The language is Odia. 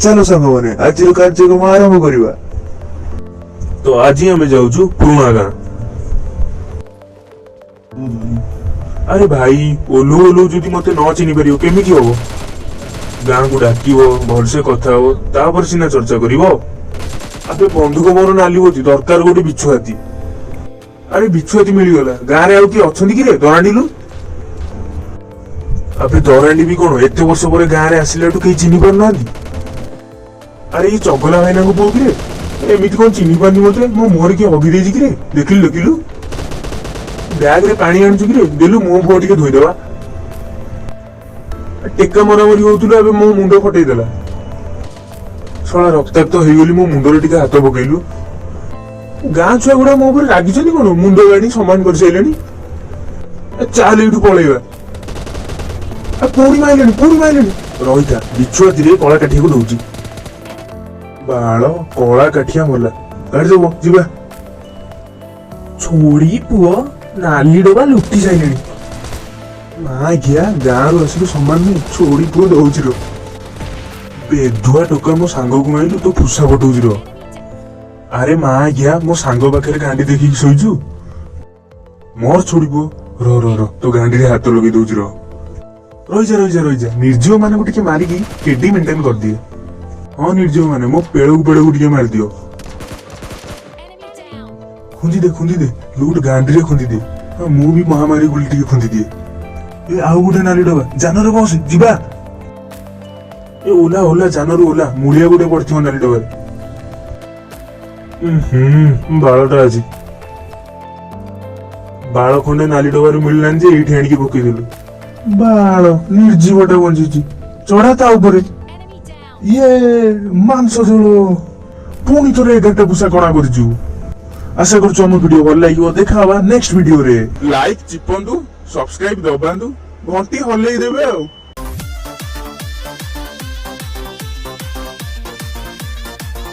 ଚାଲ ସାଙ୍ଗମାନେ, ଆଜିର କାର୍ଯ୍ୟକ୍ରମ ଆରମ୍ଭ କରିବା। ତ ଆଜି ଆମେ ଯାଉଛୁ ପୁରୁଣା ଗାଁ। ଆରେ ଭାଇ, ଓହ୍ଲଉ ଓହ୍ଲଉ ଯଦି ମତେ ନ ଚିହ୍ନି ପାରିବ, କେମିତି ହବ? ଗାଁକୁ ଡାକିବ, ଭଲସେ କଥା ହବ, ତାପରେ ସିନା ଚର୍ଚ୍ଚା କରିବ। ଆବେ ବନ୍ଧୁକ ମୋର ନାଲି ହଉଛି, ଦରକାର ଗୋଟେ ବିଛୁଆତି। ଆରେ ବିଛୁଆତି ମିଳିଗଲା। ଗାଁରେ ଆଉ କିଏ ଅଛନ୍ତି କି ରେ? ଦରାଣ୍ଡିଲୁ। ଆବେ ଦରାଣ୍ଡି ବି କଣ, ଏତେ ବର୍ଷ ପରେ ଗାଁରେ ଆସିଲାଠୁ କେହି ଚିହ୍ନି ପାରୁନାହାନ୍ତି। ଆରେ ଏଇ ଚଗଲା ଭାଇନାଙ୍କ ପୁଅ କିରେ? ଏମିତି କଣ ଚିହ୍ନି ପାରୁନି ମତେ? ମୋ ମୁହଁରେ କିଏ ହଗି ଦେଇଛି କିରେ? ଦେଖିଲୁ ଦେଖିଲୁ। ବ୍ୟାଗରେ ପାଣି ଆଣିଛୁ କିରେ? ଦେଲୁ, ମୁହଁ ଫୁହଁ ଟିକେ ଧୋଇଦେବା। ଟେକା ମରାମରି ହଉଥିଲୁ, ଏବେ ମୋ ମୁଣ୍ଡ ଫଟେଇ ଦେଲା ଶଳା। ରକ୍ତାକ୍ତ ହେଇଗଲି, ମୋ ମୁଣ୍ଡରେ ଟିକେ ହାତ ପକେଇଲୁ। ଗାଁ ଛୁଆ ଗୁଡା ମୋ ଉପରେ ରାଗିଛନ୍ତି କଣ? ମୁଣ୍ଡ ଗାଡି ସମାନ କରିସାରିଲେଣି। ଏ ଚାଲ, ଏଇଠୁ ପଳେଇବା। ଆ କୋଉଠି ମାଇଲେଣି, କୋଉଠି ମାଇଲେଣି? ରହିଥା, ବିଛୁଆତିରେ କଳା କାଠିଆକୁ ଦଉଛି। ବାଳ କଳା କାଠିଆ ମଲା। ଗାଡି ଦବ, ଯିବା। ଛୋଡି ପୁଅ ନାଲି ଡବା ଲୁଟି ସାଇଲେଣି। ମା ଘିଆ, ଗାଁରୁ ଆସିଲୁ, ସମାନ ନାହିଁ। ଛୋଡି ପୁଅ, ଦଉଛି ର। ବେଧୁଆ ଟୋକା, ମୋ ସାଙ୍ଗକୁ ମାଇଲୁ, ତୋ ଫୁସା ପଠଉଛି ର। ଆରେ ମା ଘିଆ, ମୋ ସାଙ୍ଗ ପାଖରେ ଗାଣ୍ଡି ଦେଖିକି ଶୋଇଛୁ। ମୋର ଛୋଡି ପୁଅ, ର ର ର, ତୋ ଗାଣ୍ଡିରେ ହାତ ଲଗେଇ ଦଉଛି ର। ରହିଯା ରହିଯା ରହିଯା। ନିର୍ଜୀବ ମାନଙ୍କୁ ଟିକେ ମାରିକି କେଡି ମେଣ୍ଟେନ କରିଦିଏ। ହଁ, ନିର୍ଜୀବ ମାନେ ମୋ ପେଳକୁ ପେଳକୁ ଟିକେ ମାରିଦିଅ। Enemy down. ଖୁଞ୍ଜି ଦେ, ଖୁଞ୍ଜି ଦେ, ଲୁଟ ଗାଣ୍ଡିରେ ଖୁଞ୍ଜି ଦେ। ହଁ, ମୁଁ ବି ମହାମାରୀ ଗୁଳି ଟିକେ ଖୁଞ୍ଜି ଦିଏ। ଏ ଆଉ ଗୋଟେ ନାଲି ଡବା। ଯାନରେ ବସ, ଯିବା। ଏ ଓଲା ଓଲା, ଯାନରୁ ଓଲା। ମୂଳିଆ ଗୋଟେ ପଡିଥିବ ନାଲି ଡବାରେ। ଉଁ ହୁଁ, ବାଳଟା ଅଛି। ବାଳ ଖଣ୍ଡେ ନାଲି ଡବାରୁ ମିଳିଲାନି ଯେ ଏଇଠି ଆଣିକି ପକେଇଦେଲୁ। ବାଳ ନିର୍ଜୀବଟା ବଞ୍ଚିଛି, ଚଢା ତା ଉପରେ। Enemy down. ଇଏ ମାଂସ ଝୋଳ। ପୁଣି ଥରେ 11ଟା ପୁଷା କଣା କରିଛୁ। ଆଶା କରୁଛୁ ଆମ ଭିଡିଓ ଭଲ ଲାଗିବ। ଦେଖା ହବା ନେକ୍ସଟ ଭିଡିଓରେ। ଲାଇକ୍ ଚିପନ୍ତୁ, ସବସ୍କ୍ରାଇବ ଦବାନ୍ତୁ, ଘଣ୍ଟି ହଲେଇ ଦେବେ ଆଉ।